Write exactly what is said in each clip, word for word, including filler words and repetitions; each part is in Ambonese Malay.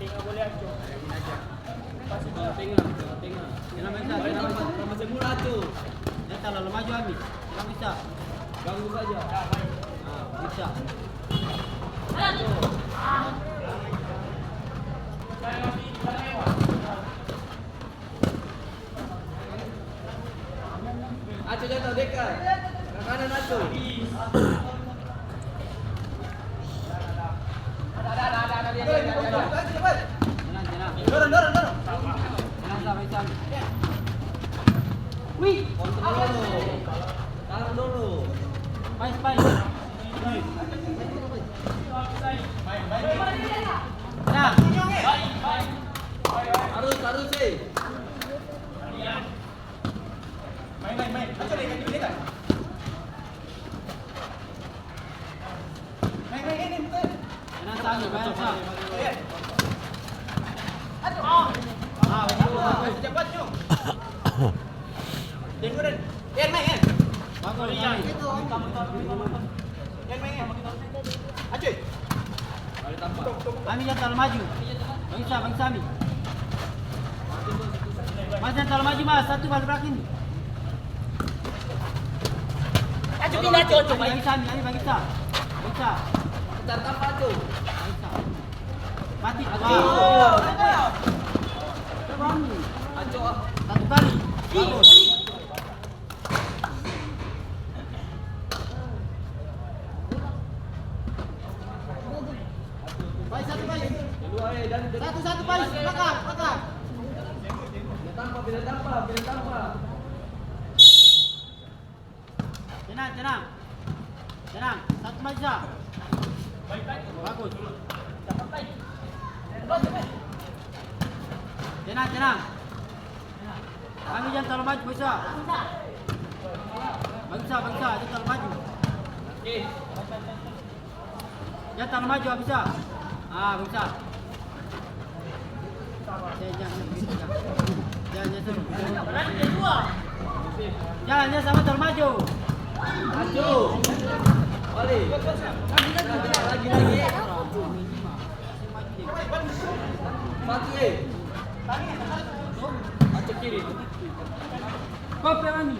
Tengah, tengah, tengah. Tengah, tengah. Tengah, tengah. Tengah, tengah. Tengah, tengah. Jangan terlalu maju, Ami. Tengah, bisa. Ganggu saja. Ah, bisa. Aco jatuh, dekat. Ke kanan, Aco. Tenang, tenang. Dorong, dorong, dorong. Tenang, tenang, tenang. Wih. Kontrol dulu. Tahan dulu. Pais, pais. Tenang. Harus, harus, eh. Main, main, main. Aco deh, kaki beda. Main, main, main, main. Tenang, Sami, main, Sami. Aco. Ah, bagus, bagus. Cepat, Jung. Den, Den. Den, main, Den. Bagus, Sami. Ami jang talalu maju. Bangsa, bangsa Ami. Mas jang talalu maju, Mas. Satu balik belakang. Aco, pindah, Aco, Aco, Ami, bangsa Ami, Ami bangsa. Bangsa. Bangsa. Mati. Aco. Satu kali. Bagus. Pai, satu, pai. Satu, satu, pai. Belakang, belakang. Bila tampa, bila tampa, bila tampa. Tenang, tenang. Tenang. Satu, pai, sa. Bagus. Tenang, tenang. Ami jang talalu maju, bangsa. Bangsa, bangsa, jang talalu maju. Jang talalu maju, bangsa. Ah, bangsa. Jang, jang, jang, jang. Jang, jang, jang. Jang, jang, sama talalu maju. Maju. Balik. Lagi, lagi. Mati, eh. Mati kiri. Kopi, Ami.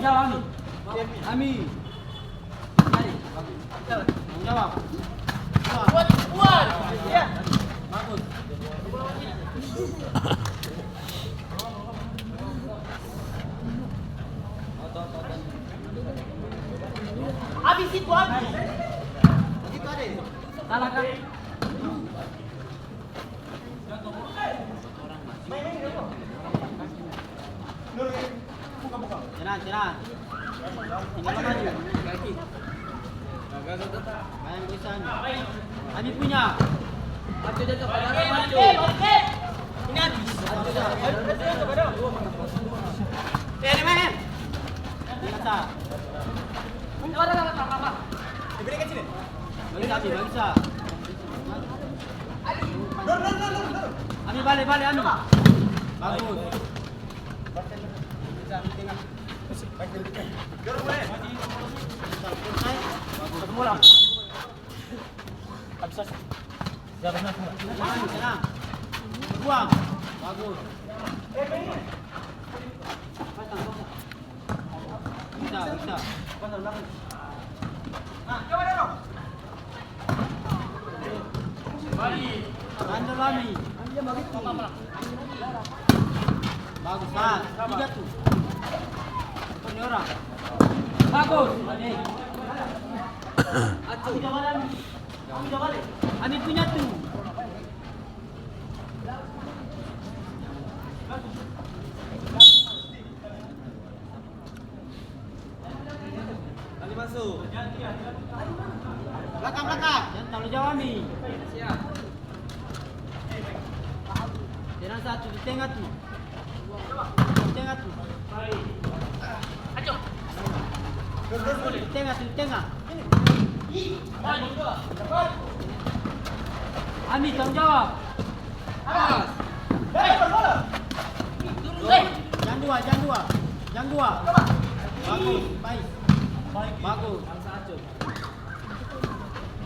Jawab, Ami. Ami. Tanggung jawab. Kuat, kuat. Iya. Bagus. Abis itu, abis. Salah, Kak. Tenang, tenang. Tinggal maju. Kaki. Bayang bisa nih. Ami punya. Aco jatuh, padahal maju. Ini habis. Eh, ini main. Biasa. Beri ke sini. Bagi satu, bagi sa. Ami bale, bale, Ami. Bagus. Bagus. Tenang, tenang. Buang. Bagus. Bisa, bisa. Tahan dolo, Ami. Bagus, ah. Tiga tuh. Ini orang. Bagus. Ami punya tuh. Kali masuk. Belakang, belakang. Jang talalu jauh, Ami. Siap. Tenang, satu di tengah tuh. Di tengah tuh. Di tengah tuh, di tengah. Ami, tanggung jawab. Awas. Jang dua, jang dua. Jang dua. Bagus, baik. Bagus.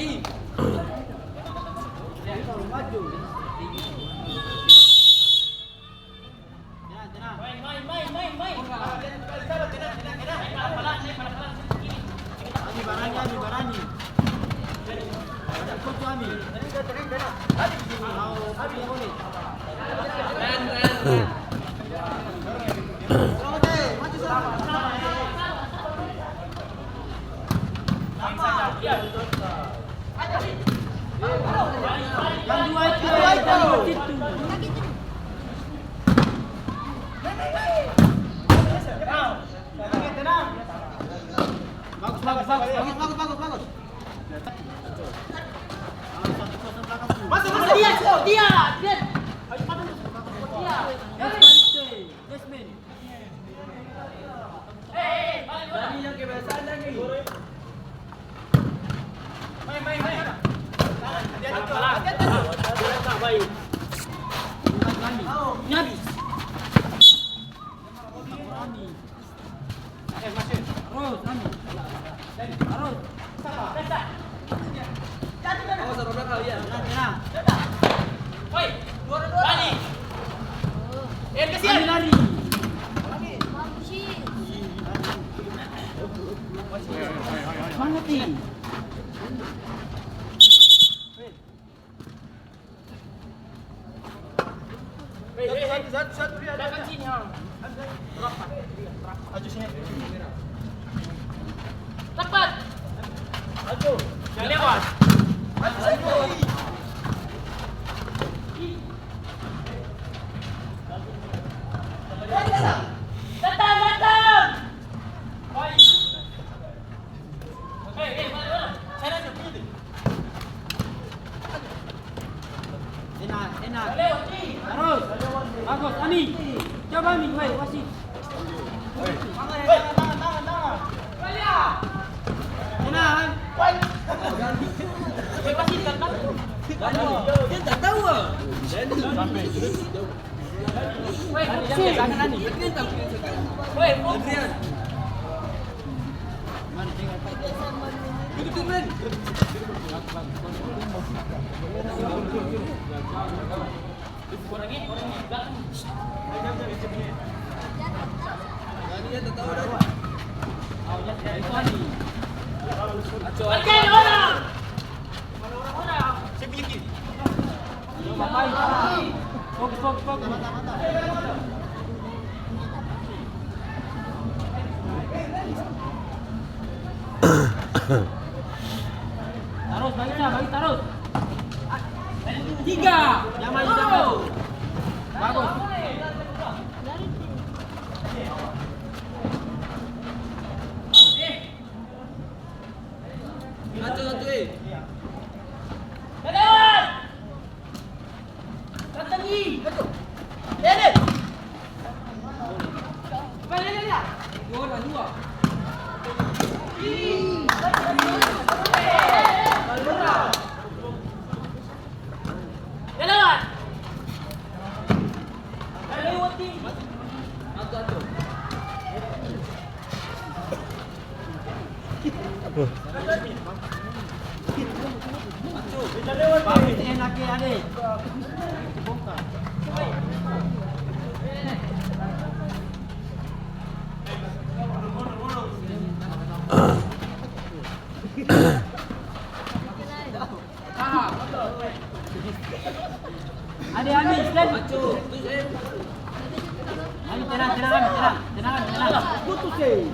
Ki. Tenang, tenang. Main, main, main, main, main. Ani barani, Ani barani. Ada foto Ani. Kalau boleh. Selamat, eh, maju, selamat. Yang dua itu, yang dua itu. Bagus, bagus, bagus, bagus, bagus, bagus, bagus. Masuk, masuk. Dia, dia, dia. Dia. Yes, man. Dari yang kebiasaan lagi. Main, main, main. Pelan, pelan. Pelan, pelan, baik. Nyabis. Terus, Rani. Terus. Awas, orang belakang, iya. Tenang, tenang. Woi, balik. Eh, kasihan. Lari, lari. Mana, Ti? Hei, hei, hei. Satu, satu, satu, lihat, lihat, lihat. Sini, ha. Berapa? Berapa? Maju sini. Cepat. Maju. Jangan lewat. Maju sini. Datang, datang. Baik. Enak, enak. Terus. Bagus, Ani. Coba, Ani. Woi, wasit. Enak. Woi, wasit, kan, kan? Dia tak tahu, ah. Woi, Adrian. Woi, Adrian. Fokus, fokus, fokus. Tarus, Bagita, Bagita, tarus. Tiga. Nyaman, nyaman. Bagus. Dari sini. Ade, Ami, stop. Ami, tenang, tenang, Ami, tenang. Tenang, Ami, tenang. Putus, eh.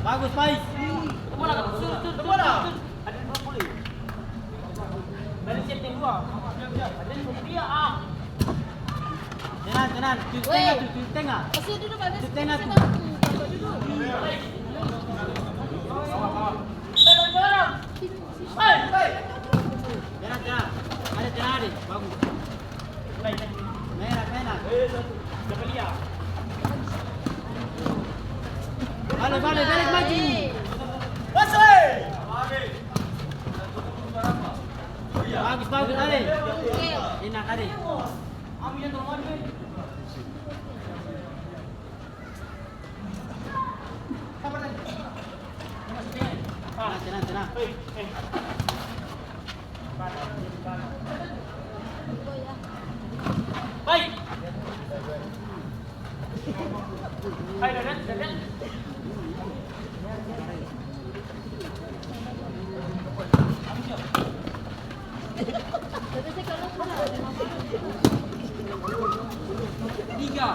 Bagus, Faiz. Bola, sur, sur, sur, sur. Balik, siap, tim dua. Dia, ah. Tenang, tenang. Tuju tenga, tuju tenga. Tuju tenga, tuju. Tenang, tenang. Ada tenang, ada. Bagus. Merah, merah. Bale, bale, bale, maju. Bagus, bagus, ale. Enak, ale. Tenang, tenang, tenang. Tiga.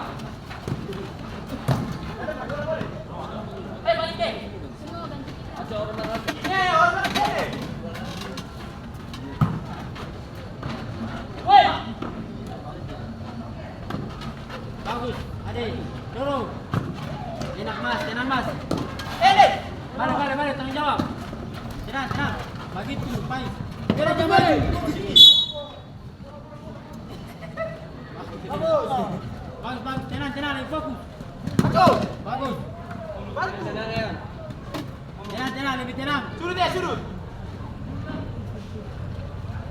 Bagus, ade, dorong. Enak, Mas, tenang, Mas. Bale, bale, bale, tanggung jawab. Tenang, tenang. Bagitu, Faiz. Bale, bale. Bagus, bagus. Tenang, tenang, lagi fokus. Bagus. Tenang, tenang, lebih tenang. Surut ya, surut.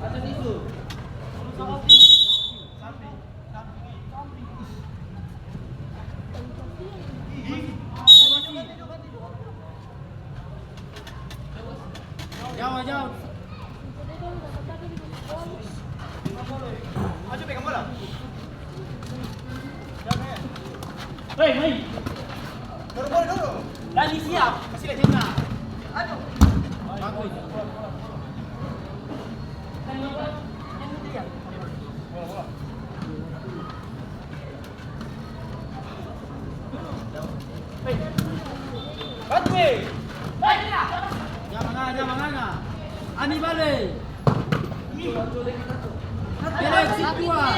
Atas itu. Jauh, jauh. Maju pegang bola. Hei, hei. Dorong bola, dorong. Lagi siap. Kasih lagi. Aduh. Bagus. Jang manganga, jang manganga. Ani bale. Bale situ, ah.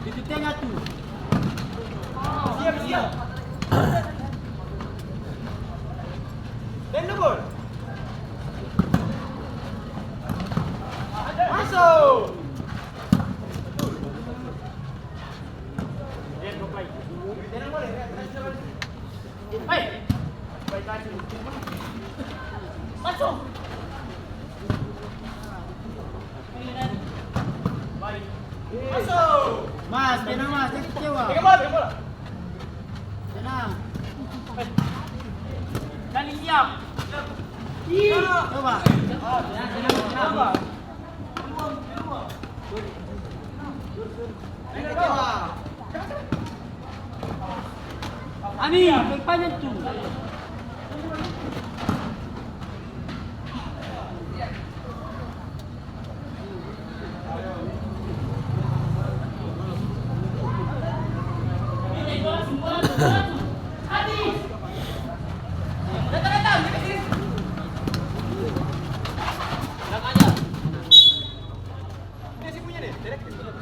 Itu tengah tu. Siap, siap. Tendang, Bol. Masuk. Hei. Masuk. Mas, tenang, Mas, jangan kecewa. Pegang bola, pegang bola. Tenang. Dani siap. Coba. Tenang, tenang, tenang. Ani, panjang tu.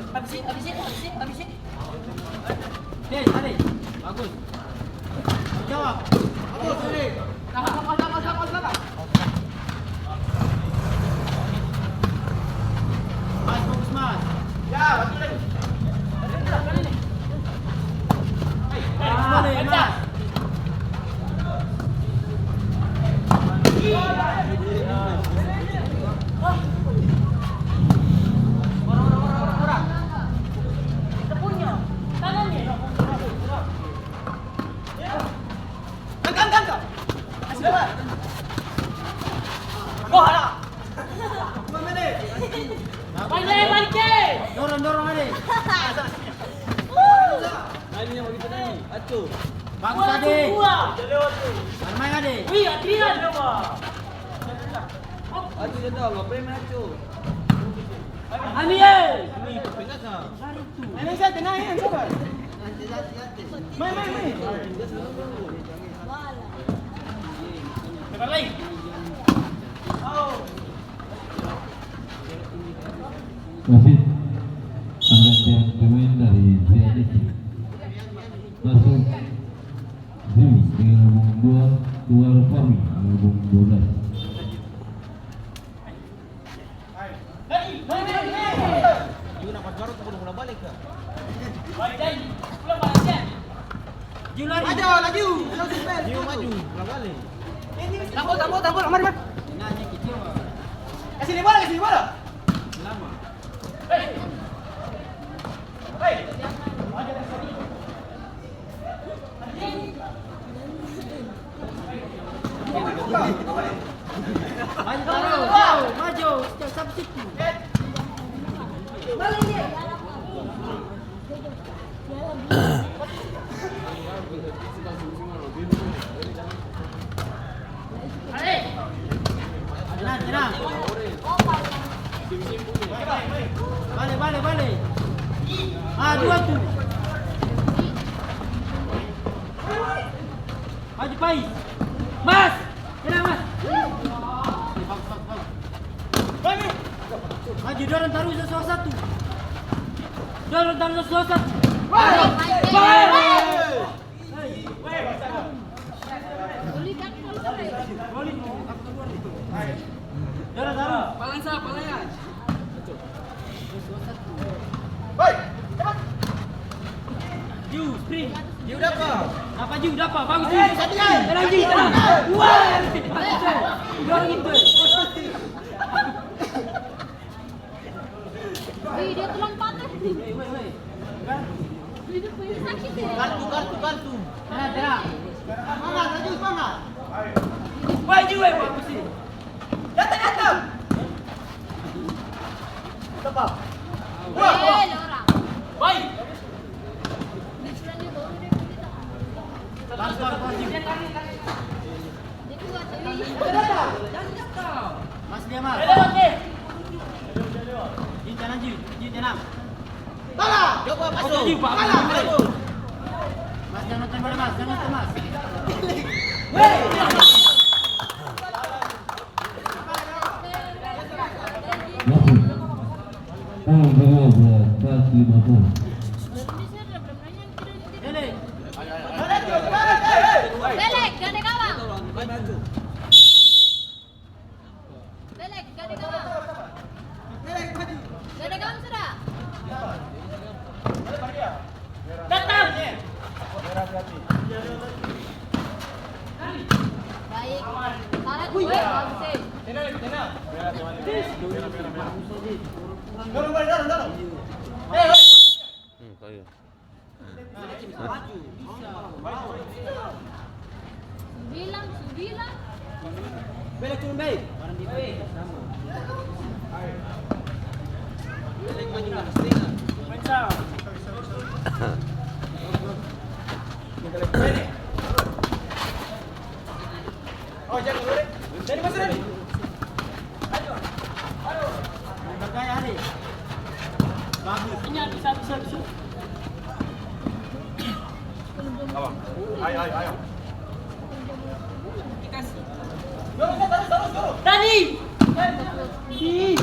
Habisin, habisin, habisin, habisin. Deh, tadi. Bagus. Jawab. Dorong, Ade. Nani yang bagitu, Nani? Aco. Bagus, Ade. Main-main, Ade. Wih, Adrian. Aco, dia tahu, nggak pernah main, Aco. Ani, eh. Main, main, sabar. Main, main, main. Wasit, penggantian pemain dari Zia Diki. Masuk Zimi dengan nomor dua, keluar Fahmi dengan nomor dua belas. Maju, laju. Maju, maju. Tambol, tambol, tambol. Mari, mari. Kasih dia bola, kasih dia bola. Maju tarus, maju, maju. Siapa situ? Tenang, tenang. Bale, bale, bale. Ah, dua tu. Maju, Pai. Mas. Tenang, Mas. Maju, dorong tarus, satu satu. Dorong tarus, satu satu. Pai. Palang sa, palang ya. Jiu, sprint. Jiu dapa? Dapa, Jiu, dapa? Bagus, Jiu. Tenang, Jiu, tenang. Wah, bagus, Jiu. Dorong itu. Wih, dia tulang patah. Weh, weh, weh. Kartu, kartu, kartu. Tenang, tenang. Semangat, lagi semangat. Weh, Jiu, weh, bagus ini. Datang, datang. Tepat. Wah, wah. Baik. Tahan, tahan, tahan, Jiu. Mas, dia, Mas. Jiu, tenang, Jiu. Jiu, tenang. Tala! Coba masuk. Oke, Jiu, Pak. Tala! Masuk. Mas, jangan nonton bola, Mas. Jangan nonton, Mas. Weh! Masuk. Poin kedua buat Kaki Mapol. Belek. Belek, gade gawang. Belek, gade gawang. Gade gawang sudah. Datang. Baik. Salah gue, bagus, eh. Dorong, dorong, dorong. Eh, eh. Hmm, kaya. Su bilang, su bilang. Bela turun, Bei. Oh, jago, Dori. Dori, masuk, Dori. Ayo. Aduh. Bergaya, Ari. Bagus. Ini bisa, bisa, bisa. Ayo, ayo, ayo. Dikasih. Terus, terus, terus, terus. Tadi. Ih.